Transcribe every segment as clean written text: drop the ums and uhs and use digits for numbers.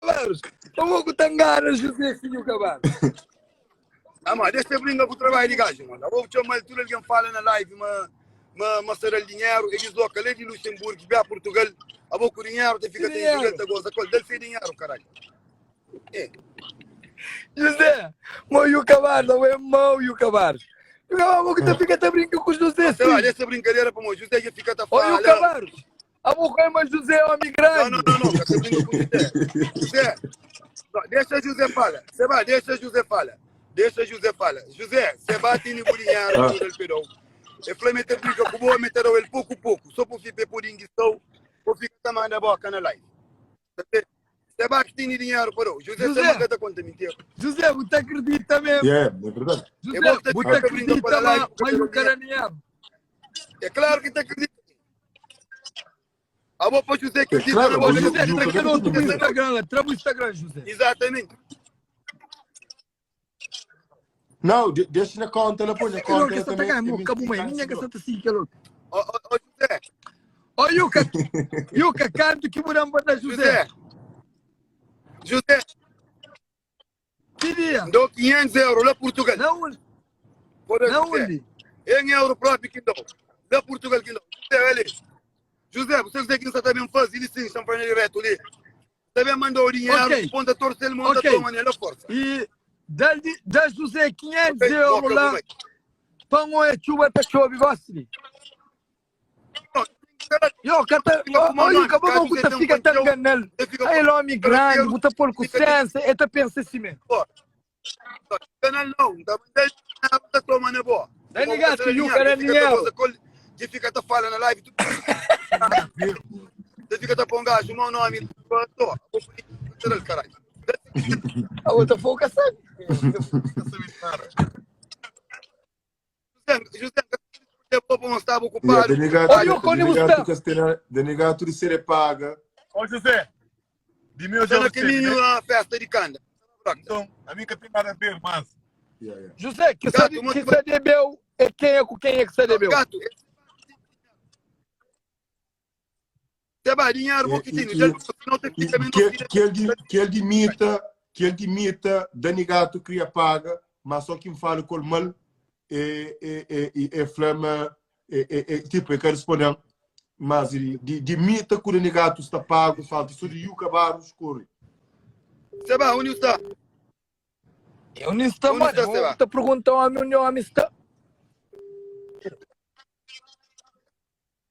Barros, pamodi ku ta ngana José Filho Cabarros? Ah, mas deixa brinca com o trabalho de gajo, mano. Eu vou chamar tudo alguém fala na live, mas ma, ma será dinheiro, eles desloca lá de Luxemburgo, vem a Portugal, a boca o dinheiro, te fica Que tem dinheiro? direito a goza, qual dele fez dinheiro, caralho. É. José, mo e o Cabarros, não é mau e o Cabarros. E o Cabarros que te fica te brinca com o José, Sei lá, sim. essa brincadeira para o José já fica a Olha o falar. Cabarros. A boca é mas José é homem Não, grande. não, não, não, você brinca com o José. José, não, deixa José fala. Você vai, deixa José fala. Deixa José fala. José, você bate no dinheiro, Ah. tudo ele pedou. E falei, mete brinca com boa, mete ele pouco pouco. Só por ficar por inguição, por ficar tomando a boca na live. Você bate tem dinheiro para o José, você José. não cata conta mentira. José, você acredita mesmo? Yeah, é verdade. José, Eu vou te- você eu acredita, brinco para lá e mas, porque mas eu o cara nem é. É claro que te acredita. A boa para José É acredita claro, na boa. mas José, E o tra aquele cabelo outro também. Instagram lá, trava o Instagram, José. Exatamente. Não, de, deixa na conta, ela põe na Aquele conta. outro que Ela está também. tagando, é acabou, mãe. Minha que está assim, aquele outro. Ó, ó, ó, José, Ó, Yuka, Yuka, canto que mudamos para José. José. José, Que dia? dou 500 euros lá Portugal. Na onde? Por Na José. onde? Em euro próprio que dou. Lá Portugal que dou. José, olha. José, você dizer que não está bem faz, ele sim, estão fazendo direto ali. Também mandou o dinheiro, Ok. ponta torce, ele manda Ok. toma nela força. E dá, dá José 500 Ok, euros boca, lá vai. para um é chuva tá chove, gosta de. Não, Yo, cata, Fica com ó, uma Yuka, mão, vamos José que tem um fica tão panteão, enganando. você fica Aí ele é homem grande, Carteiro, bota por fica- consciência, ele tá pensando assim mesmo. Canal não, tá mandando, tá tomando na boa. Dani Gato, Yuka, dá dinheiro. Você fica tá falando na live, tu Você fica tá pondo gajo, meu nome, tô, vou caralho. A outra foca sabe. José, José, depois vamos estar Yeah, ocupado. Denigato, Olha o Cone Denigato, Gustavo. Castela, Denigato de ser paga. Ó José, de meu Está já no recebe, caminho né? à festa de Canda. Então, a mim que tem nada a ver, mas Yeah, yeah. José, que Gato, sabe muito que se debeu é quem é com quem é que se debeu. Gato, você vai dinheiro, E- vou que e- tem, e- já não tem E que também que, que, ele, que ele imita, que ele imita, Danigato cria paga, mas só quem fala com o mal é, é, é, é, é flama, é, é, é, tipo, é que responder, mas de, de, de imita que o Danigato está pago, falta isso de Yuka Barros corre. Você vai, onde está? Eu não estou, Onde mano. está, Seba? Eu te perguntar ao homem onde o homem está.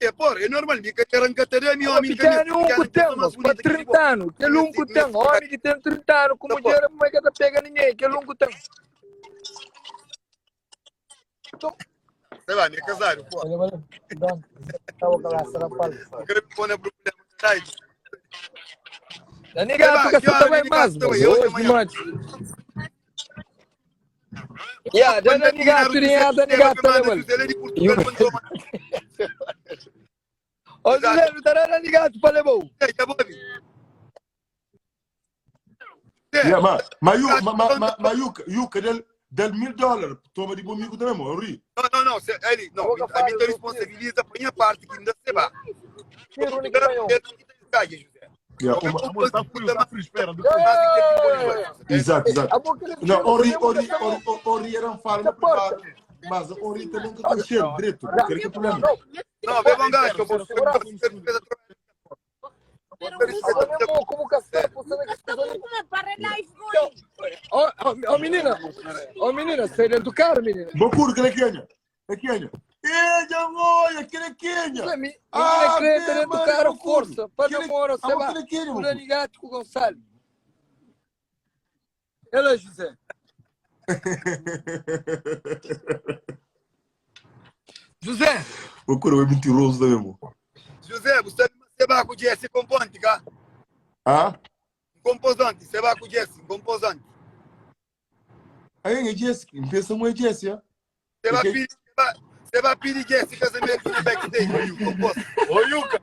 É, porra, é normal, me quer arrancar meu homem. Pequeno um que tem, mas para 30 anos. Aquele um que tem, homem que tem 30 anos, com mulher, não é que tá pega ninguém. Aquele um que tem. Você vai, me casar, pô. Não quero me pôr na problema. Sai. Dani Gato, que Seba, que você hora vai Dani mais, Gato mas também? Hoje, hoje, amanhã. mano. Yeah, Dani Gato, Dani Gato, mano. José de Portugal, mandou uma. Ô, José, não tá Dani Gato para levar. Já vou vir. Yeah, mas, mas, Yu- ma, ma, ma, ma, Yuka, Yuka, del, del 1000 dólares, toma de bom amigo também, eu ri. Não, não, não, cê- ele, não, Boca a fala, mim te responsabiliza por minha parte que ainda se vá. Tiro no canhão. Yeah, uma, amor, está frio, está frio, espera. Depois. exato, exato. A boca dele- Não, Ori, Ori, Ori, Ori era um fala no Da porta. privado, mas Ori também que conheceu, direito, quer que problema. Não, vem um gajo, que eu vou Agora mesmo, como castelo, você vai Ó, ó, ó, menina, ó, menina, sai dentro do carro, menina. Bocuro, que é Quênia? É Quênia. Ei, olha, que é Quênia? Menina, Ah, crente bem, dentro do mano, carro, Bocuro. força. Para Que ele- namoro, Ah, você vai. que é Quênia, O Bocuro? Dani Gato com o Gonçalo. Ela, José. José, Bocuro é mentiroso também, mo. José, você você vai com o Jesse componente, cá? Ah? Composante, você vai com o Jesse, composante. Aí é Jesse, pensa muito é Jesse, ah? Você vai Ok. pedir, você vai, você vai pedir Jesse casamento no backstage, composto. Ô Yuka!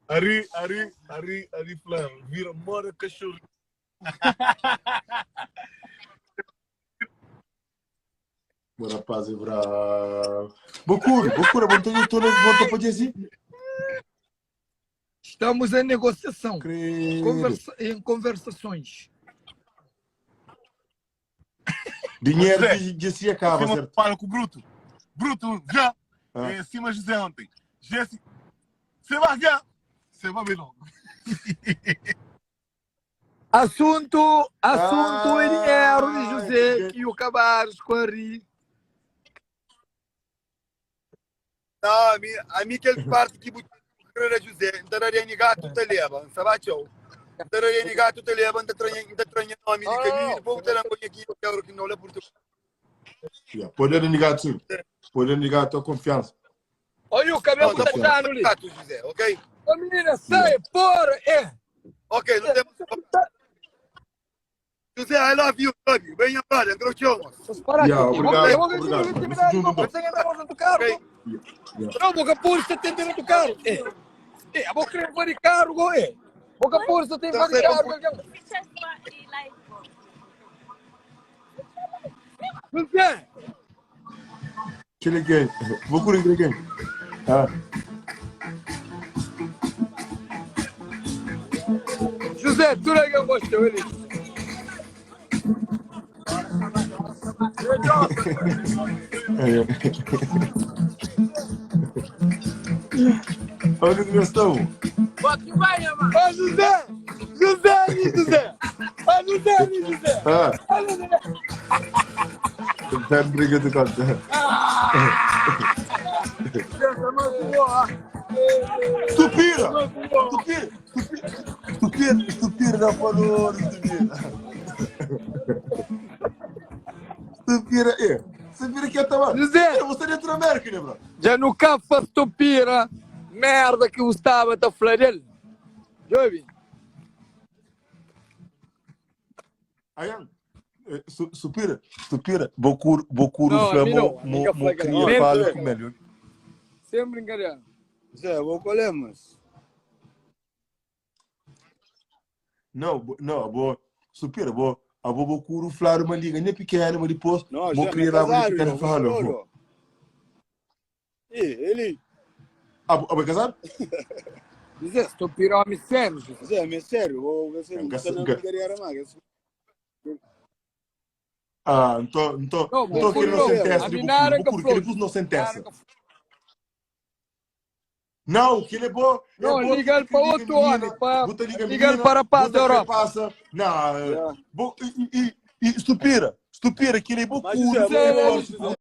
Ari, Ari, Ari, Ari Flam, vira mora cachorro. Bom rapaz, é bravo. Bocuro, Bocuro, bom ter toda volta para Jesse. Estamos em negociação. Credo. Conversa, em conversações. Dinheiro José, de, de se acaba, Cima certo? fala com o Bruto. Bruto, já. Ah. É, cima José ontem. Jesse. Você vai já. Você vai ver não. Assunto, assunto Ah, é dinheiro de José que- que o Cabares com a Ri. Não, a mim, a mim aquele parte que era José, então era de gato te leva, sabe tchau. Então era de gato te leva, então tranha, então tranha nome de caminho, depois te leva aqui, eu quero que não lhe Portugal. Yeah. Poder ligar, sim. Poder ligar a tua confiança. Olha o cabelo Não, tá tá tchano ali. gato José, ok? Ô menina, sai, porra, é. Ok, não temos. José, I love you, love you. Bem, brother, engrosou. Para Yeah, aqui. obrigado, Eu vou- obrigado. eu vou- Isso tudo bom. Você entra no carro. Ok. Yeah. Não, boca pura, você tem dentro do carro. É. É, a boca tem de carro, é. Boca pura, você tem de carro. José, Aquele quem? Vou curar aquele quem? Ah. José, tu é que eu gosto ele. É. Olha que nós estamos. Ó José, José, ali, José. Ó José, ali, José. Ah, Ó José. tá briga de conta. Tupira! Tupira! Tupira! Tupira dá valor, Tupira! Tupira, é. Tupira que é tamanho. José. Você dentro da América, né, bro? Já nunca faz tupira, merda que gostava da falar dele. Jovem. Ayan, eh, su- Supira, Supira, Bocuro, Bocuro, Não, a mim Flamo, não, a mim mo, que eu mo falei que queria não. falar com ele. Sem brincadeira. José, vou colher, mas. Não, bo- não, bo, Supira, bo, a bo Bocuro, Flávio, uma liga, nem pequena, mas depois, Não, mo já queria me lá, uma casaram, pequena não, fala. vou Ih, ele. Ah, bo, ah, casado? José, tupira homem sério, José. José, mas sério, vou ver se Não, não gasta- não ga- queria mais. Ah, então, então, Não, então que Bocuro ele não não. sentença A de mim Bocuro, nada que Bocuro, que ele flor. pus não sentença. Nada que Não, que ele é bom, é Não, bom liga que para liga outro menina, homem, para bota liga liga menina, para a paz bota da que Europa. passa, não, Yeah. bo, e, e, e, e estupira, estupira, que ele é Mas Bocuro, José, que ele é vou- bom.